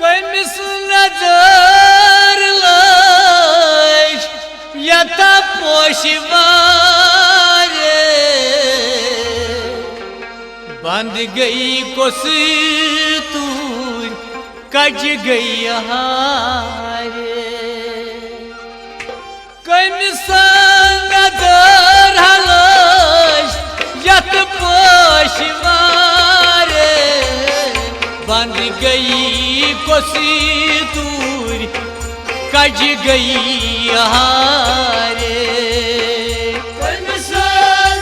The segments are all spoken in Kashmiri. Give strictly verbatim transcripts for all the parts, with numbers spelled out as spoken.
کٔمِس نظر لٔج یتھ پوشہِ وارِ؟ بند گٔیہِ کۄسٕے توٗرۍ، کجہِ گٔیہِ ہارِ۔ کٔمِس نظر لٔج یتھ پوشہِ وارِ؟ بند گٔیہِ کۄسٕے توٗرۍ، کجہِ گٔیہِ ہارِ۔ کٔمِس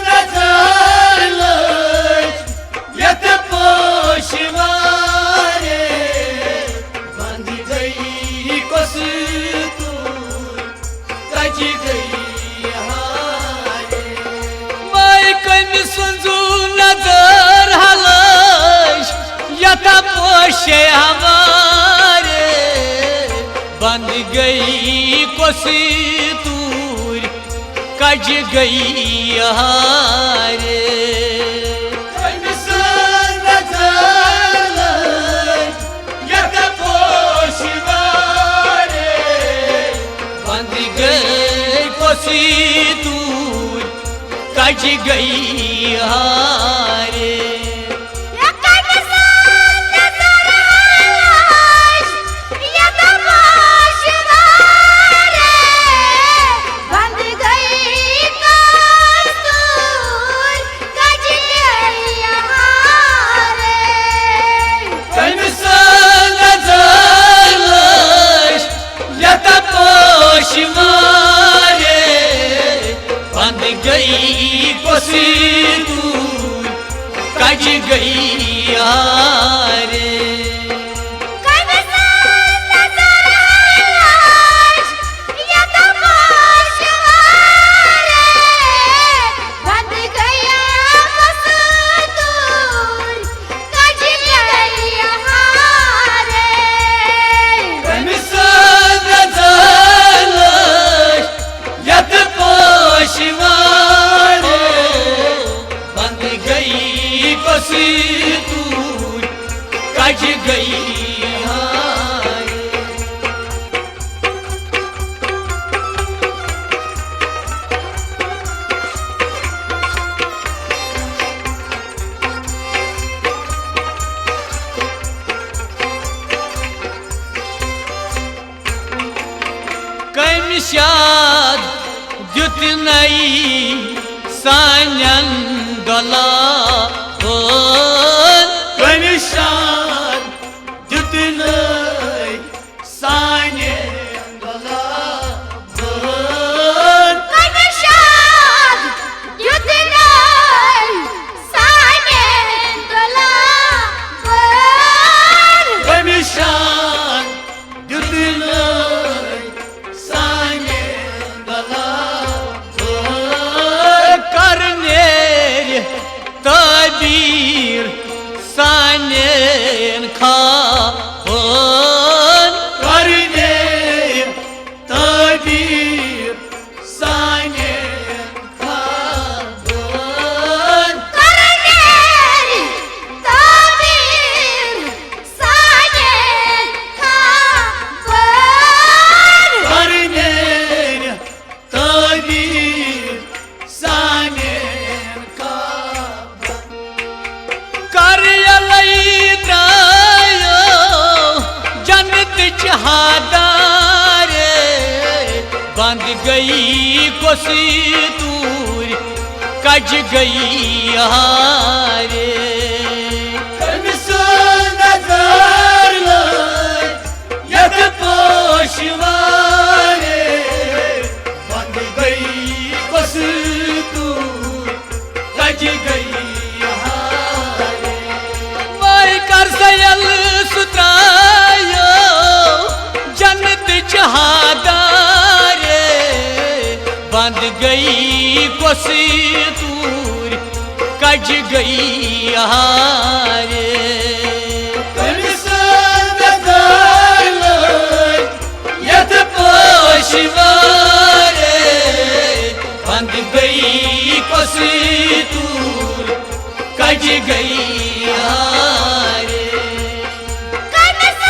نظر لٔج یتھ پوشہِ وارِ؟ بند گٔیہِ کۄسٕے توٗرۍ، کجہِ گٔیہِ ہارِ۔ وے کٔمۍ سٕنٛز نظر لٔج یتھ پوشہِ وارِ؟ بند گٔیہِ کۄسٕے توٗرۍ، کجہِ گٔیہِ ہارِ۔ کٔمِس نظر لٔج یتھ پوشہِ وارِ؟ بند گٔیہِ کۄسٕے توٗرۍ، کجہِ گٔیہِ ہارِ۔ کٔمِس نظر لٔج یتھ پوشہِ وارِ؟ بند گٔیہِ کۄسٕے توٗرۍ، کجہِ گٔیہِ ہارِ۔ کٔمِس نظر لٔج یتھ پوشہِ وارِ؟ بند گٔیہِ کۄسٕے توٗرۍ، کجہِ گٔیہِ ہارِ۔ کٔمِس نظر لٔج یتھ پوشہِ وارِ؟ بند گٔیہِ کۄسٕے توٗرۍ، کجہِ گٔیہِ ہارِ۔ کٔمۍ شاد دیُت نَے سانٮ۪ن دۄلابن؟ کٔمۍ شاد دیُت نَے سانٮ۪ن دۄلابن؟ کٔمۍ شاد دیُت نَے سانٮ۪ن دۄلابن؟ کٔمۍ شاد دیُت نَے سانٮ۪ن دۄلابن؟ کر نیرِ تعبیٖر سانٮ۪ن خوابن؟ کر نیرِ تعبیٖر سانٮ۪ن خوابن؟ کر نیرِ تعبیٖر سانٮ۪ن خوابن؟ کر نیرِ تعبیٖر سانٮ۪ن خوابن؟ کر یلے درٛایو جنتٕچ حدارِ، بند گٔیہِ کۄسٕے توٗرۍ، کجہِ گٔیہِ ہارِ۔ کٔمِس نظر لٔج یتھ پوشہِ وارِ؟ بند گٔیہِ کۄسٕے توٗرۍ، کجہِ گٔیہِ ہارِ۔ وے کر سا ییٚلہِ سُہ درٛایو جنتٕچ حدارِ، بند گٔیہِ کۄسٕے توٗرۍ، کجہِ گٔیہِ ہارِ۔ کٔمِس نظر لٔج یتھ پوشہِ وارِ؟ بند گٔیہِ کۄسٕے توٗرۍ، کجہِ گٔیہِ ہارِ۔ کٔمِس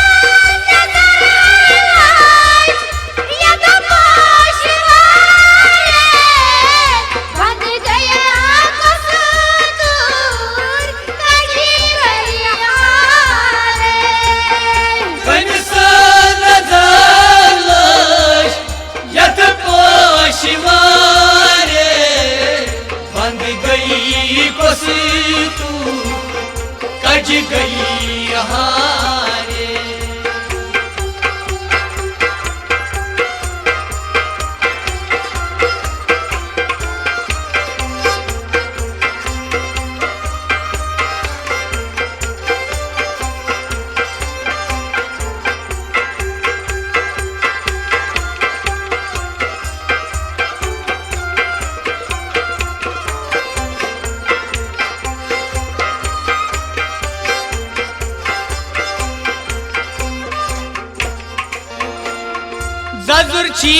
زَزُر چھی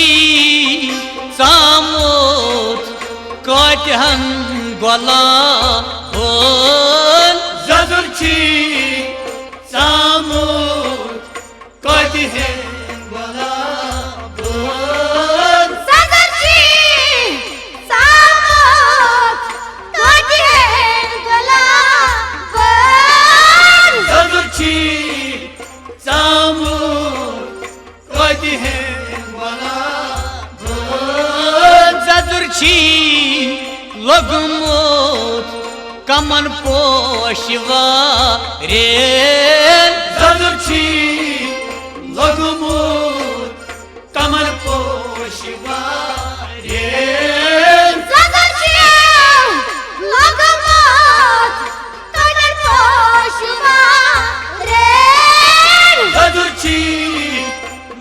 ژامُت کٲتِہَن گۄلابَن۔ زَزُر چھی ژامُت کٲتِہَن گۄلابَن۔ زَزُر چھی ژامُت کٲتِہَن گۄلابَن۔ زَزُر چھی ژامُت کٲتِہَن گۄلابَن۔ زَزُر چھی لوٚگمُت کَمَن پوشہِ وارٮ۪ن۔ زَزُر چھی لوٚگمُت کَمَن پوشہِ وارٮ۪ن۔ زَزُر چھی لوٚگمُت کَمَن پوشہِ وارٮ۪ن۔ زَزُر چھی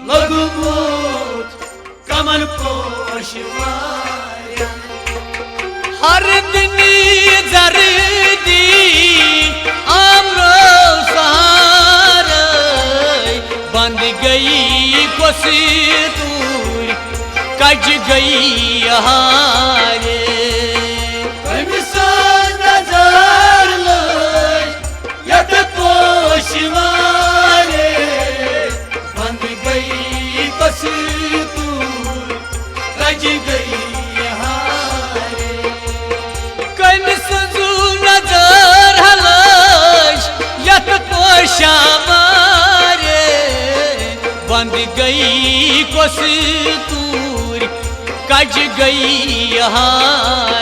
لوٚگمُت کَمَن پوشہِ وارٮ۪ن۔ ہردنی زردی آمرو سارے، بند گئی کۄس توٗرۍ، کج گئی ہارے۔ أمۍ سٕنٛز نظر لٔج یَتھ پوشہِ وارِ، بند گئی کۄس توٗرۍ، کج گئی ہارے۔ کٔمۍ سٕنٛز نظر لٔج یَتھ پوشہِ وارِ، بند گئی کۄس توٗرۍ، کج گئی ہارے۔